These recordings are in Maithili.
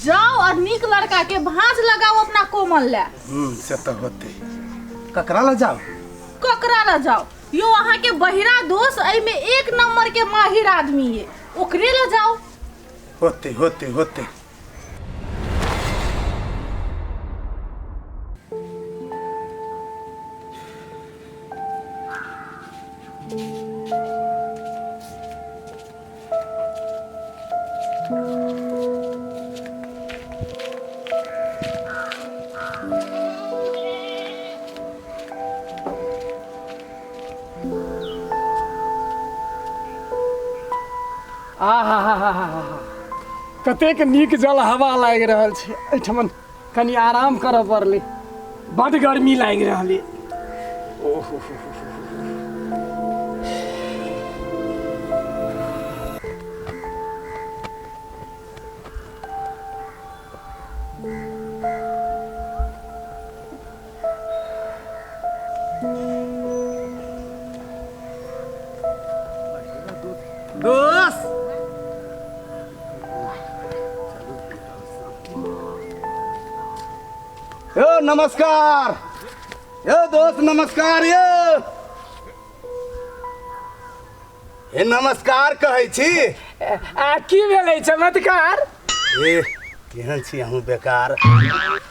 जाओ और नीक लड़का के भांज लगाओ अपना कोमल ले। से तऽ होतै। ककरा लग जाउ? ककरा लग जाओ यो, अहाँ के बहिरा दोस्त एहिमे एक नंबर के माहिर आदमी है, ओकरे लग जाओ। होतै होतै होतै। आहा, कतेक नीक जल हवा लागि रहल छै। एहिठमन कनि आराम करऽ पड़लै, बड्ड गर्मी लागि रहल अइ। ओहो, दोस्त, यो नमस्कार यो दोस्त, नमस्कार यो। हे नमस्कार कहै छी। आ की भेलै चमत्कार? ए केहन छी अहूँ बेकार?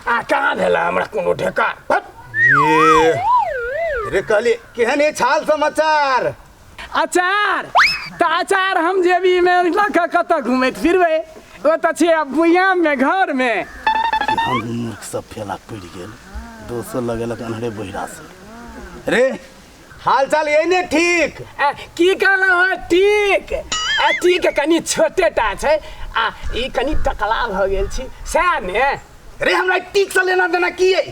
आ कहाँ भेला हमरा कोनो ढेकार? हट। ये रे कहली केहन ये छाल समाचार? अचार तऽ अचार हम जेबीमे लऽ कऽ कतऽ घुमैत फिरबै? ओ तऽ छै आब बुयाममे घरमे। हम मूर्ख सब फेला पड़ि गेल, दोसर लगेलक अन्हरे बहिरा से। रे हाल चाल ये ने ठीक? आ, की कहलहुँ हँ ठीक? आ ठीक कनि छोटे टा छै आ ई कनि टकला भऽ गेल छी, सएह ने? रे हमरा ठीक से लेना देना की है?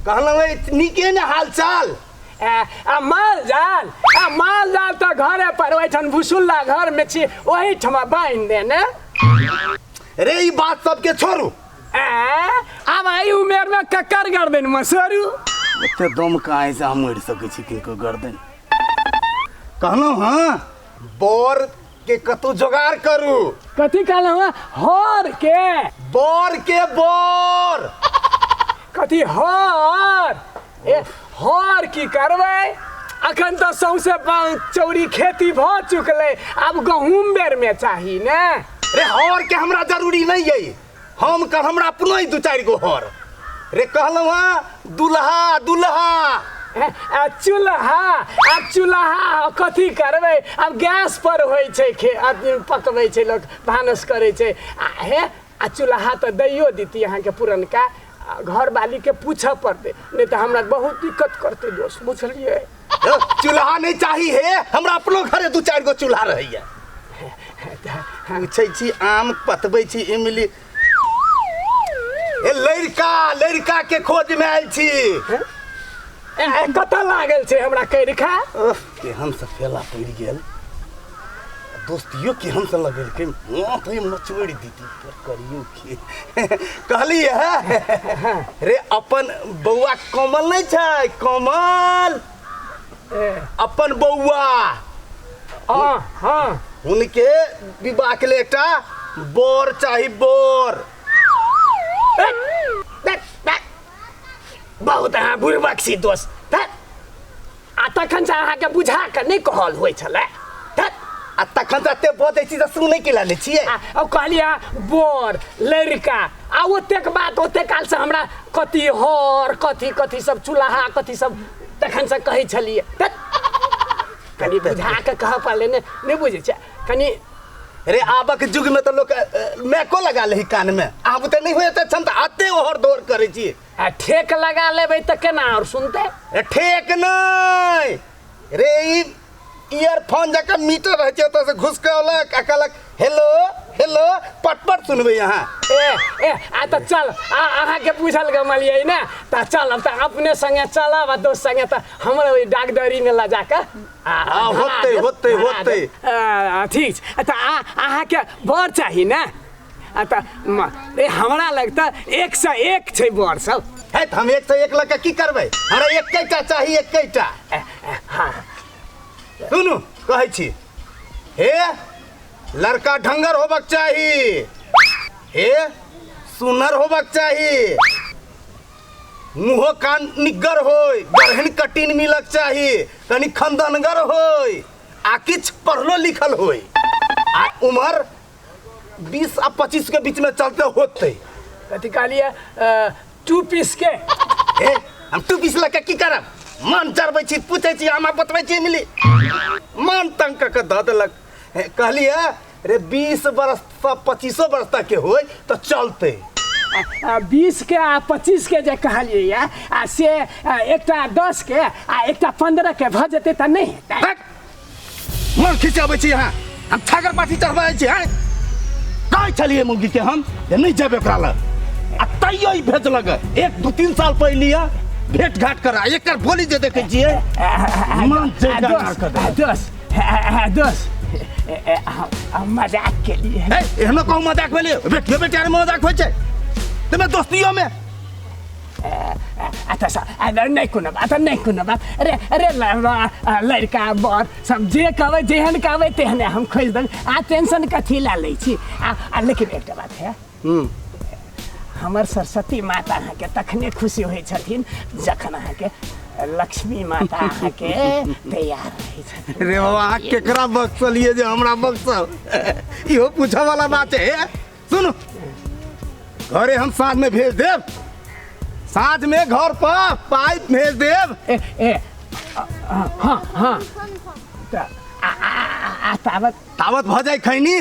कहलहुँ नीके ने हाल चाल। आ, आ माल जाल, आ माल जाल तऽ घरे पर ओहिठाम भुसुल्ला घरमे छी, ओहिठमा बान्हि देने। रे ई बात सबके छोड़ू। आ आब एहि उमेरमे ककर गर्दन मसरू? ओते दम कहाँ से हम मरि सकै छी किनको गर्दन। कहलहुँ हँ बर के कतौ जोगाड़ करू। कथी कहलहुँ हँ? हर के? बर के, बर। कथी हर? ए हर की करबै? अखन तऽ सौंसे चौरी खेती भऽ चुकलै, आब गहूँम बेरमे चाही ने। रे हर के हमरा जरूरी नहीं है, हम कह हमरा अपनो ही दू चारि गो हर। रे कहलहुँ हँ दुल्हा दुल्हा। आ चूल्हा, आ चूल्हा कथी करबै? आब गैस पर होइ छै, खे आदमी पकबै छै, लोक भानस करै छै। आ हे आ चूल्हा तऽ दैयो देती अहाँके पुरनका घरवालीके पूछऽ पड़तै, नहि तऽ हमरा बहुत दिक्कत करतै दोस्त, बुझलियै? चूल्हा नहीं चाही हे, हमरा अपनो घरे दू चारि गो चूल्हा रहैया। पूछै छी आम पतबै छी इमली। ए लड़का, लड़का के खोज में आयल छी। ए कतऽ लागल छै हमरा कैरखा? केहन से फेला पड़ि गेल दोस्तियो, केहन से लगेलकै माथ मचोड़ि दीदी पर। करियो की कहली है रे, अपन बौआ कमल नहीं छै? कमल अपन बौआ। हाँ हाँ। हुनके विवाह के लिए एकटा बोर चाही, बोर। बहुत अहाँ बुड़बक छी दोस्त। आ तखन से अहाँके बुझा कऽ नहि कहल होइ छलै? आ तखन से एते बजै छी तऽ सुनै के लै छियै। आ कहलियै बोर लड़का, आ ओतेक बात ओतेक काल से हमरा कथी हर कथी कथी सब चूल्हा कथी सब तखन से कहै छलियै। कनि बुझा कऽ कहऽ पड़लै ने, नहि बुझै छै कनि। रे आबक युग में तो लोग मैको लगा ले कान में, आब तऽ नहीं होते क्षमता अते ओहर दोहर करै छी। आ ठेक लगा लेबै तऽ केना आओर सुनतै? रे ठेक नहीं रे, ई ईयरफोन जकाँ मीटर रहै छै, ओतऽ से घुस कऽ औलक आ कहलक हेलो हेलो, पट पट सुनबै अहाँ। ए ए आ तऽ चल, आ अहाँके पूछल गमलियै ने तऽ चलब तऽ अपने संगे चलब आ दोस्त संगे तऽ हमर ओहि डागदरीमे लऽ जाकऽ आ हाँ, धरा होतै, देब, होतै, धरा होतै। देब। ठीक छै तऽ आ अहाँके बर चाही ने? आ तऽ ए हमरा लग तऽ एक से एक छै बर सब। है तऽ हम एक से एक लऽ कऽ की करबै? हमरा एकेटा चाही, एकेटा। हाँ सुनू कहै छी, हे लड़का ढंगर होबक चाही। हे सुनर होबाक चाही, मुँहो कान निग्गर होय, गरहन कटिन मिलक चाही, कनि खंदनगर होय आ किछु पढ़लो लिखल होय आ उम्र 20 आ 25 के बीच में चलते होते। कथी कहलिए? टू पीस के? हे हम टू पीस लऽ के की करब? मन चढ़बै छी, पूछै छी, हम बतबै छी, मिली मन तंग कऽ के धऽ देलक। हे, कहलिए रे 20 बरस से 25 बरस तक के होय तऽ चलते। 20 के आ 25 के जे कहलिए या आ से एकटा 10 के आ एकटा 15 के भऽ जेतै तऽ नहि हेतै? हट! मन खिंचाबै छी अहाँ, हम छागर पाठी चढ़बै छी। हैं कहै छलियै मौगी के हम जे नहि जेबै ओकरा लग, आ तैयो ई भेजलक। 1 2 3 साल पहिले भेंट घाट करा एकर बोली जे देखै छियै मन आ, दोस्त, आ, दोस्त, आ, दोस्त, हम मजाक केलिए। हे एहनो कहूँ मजाक भेलै? बेटियो बेटिया मजाक होइ छै तमे दोस्तियो में। अच्छा नहि कोनो बात, नहि कोनो बात। अरे अरे लड़का बर सब जे कहबै, जेहन कहबै तेहने हम खोजि देबै। आ टेंशन कथी लए लै छी? आ लेकिन एकटा बात है, हमर सरस्वती माता अहाँके तखने खुशी होइ छथिन जखन अहाँके लक्ष्मी माता अहाँके तैयार रहै छथिन। रे बाबा, अहाँ केकरा बक्सलियै जे हमरा बक्सल? इहो पूछऽ वाला बात है। सुनू, घरे हम साँझ में भेज देब, साँझ में घर पर पाइप भेज देब। ए ए हाँ हाँ, तऽ आ ताबत ताबत भऽ जाय खैनी।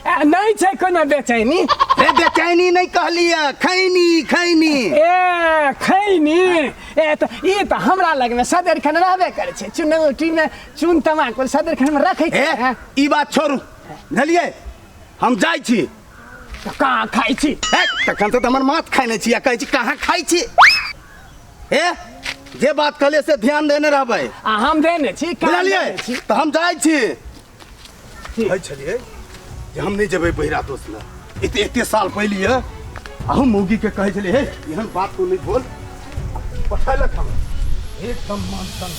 नहि छै कोनो बेचैनी। रे बेचैनी नहि कहलियै, खैनी खैनी। ए खैनी, ए तऽ ई तऽ हमरा लगमे सदरखन रहबे करै छै। चुनौटीमे चून तमाकुल सदरखनमे रखै छै। ए ई बात छोड़ू, बुझलियै? हम जाइ छी। तऽ कहाँ खाइ छी? हे तखन तऽ हमर माथ खाइ नहि छी आ कहै छी कहाँ खाइ छी। हे जे बात कहलियै से ध्यान देने रहबै। आ हम देने छी, कान बुझलियै? देने छी। तऽ हम जाइ छी। कहै छलियै जे हम नहि जेबै बहिरा दोस्त लग, एते एते साल पहिले अहूँ मौगी के कहै छलियै हे एहन बात तू नहि बोल, पठेलक हम एकदम मन तंग।